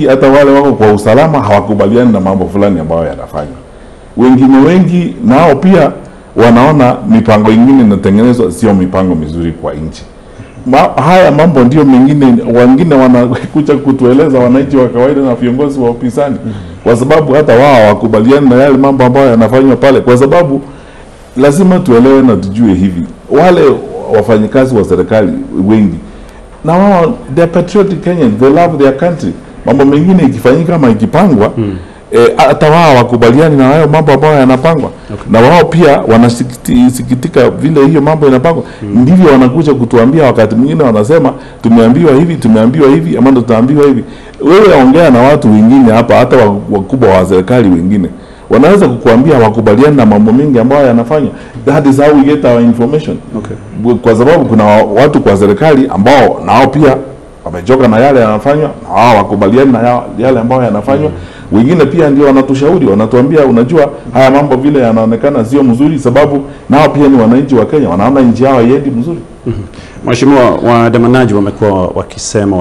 Hata wale wako kwa usalama hawakubaliani na mambo fulani ambayo yanafanywa. Wengine wengi nao pia wanaona mipango ingine inatengenezwa sio mipango mizuri kwa nchi. Haya mambo ndio mengine wengine wanakuja kutueleza wananchi wa kawaida na viongozi wa upinzani, kwa sababu hata wao hawakubaliani na yale mambo ambayo yanafanywa pale. Kwa sababu lazima tuelewe na tujue hivi, wale wafanyikazi wa serikali wengi na wao, they are patriotic Kenyans, they love their country. Mambo mengine ikifanyika ama ikipangwa, hata wao hawakubaliani na hayo mambo ambayo yanapangwa. Na wao pia wanasikitika vile hiyo mambo inapangwa. Ndivyo wanakuja kutuambia wakati mwingine, wanasema tumeambiwa hivi, tumeambiwa hivi, ama ndo tutaambiwa hivi. Wewe ongea na watu wengine hapa, hata wakubwa wa serikali wengine wanaweza kukuambia hawakubaliani na mambo mengi ambayo yanafanywa. That is how we get our information. Kwa sababu kuna watu kwa serikali ambao nao pia wamechoka na yale yanafanywa, na wao hawakubaliani na yale ambayo yanafanywa. Wengine pia ndio wanatushauri, wanatuambia unajua haya mambo vile yanaonekana sio mzuri, sababu nao pia ni wananchi wa Kenya, wanaona nchi yao haiendi mzuri. Mheshimiwa, waandamanaji wamekuwa wakisema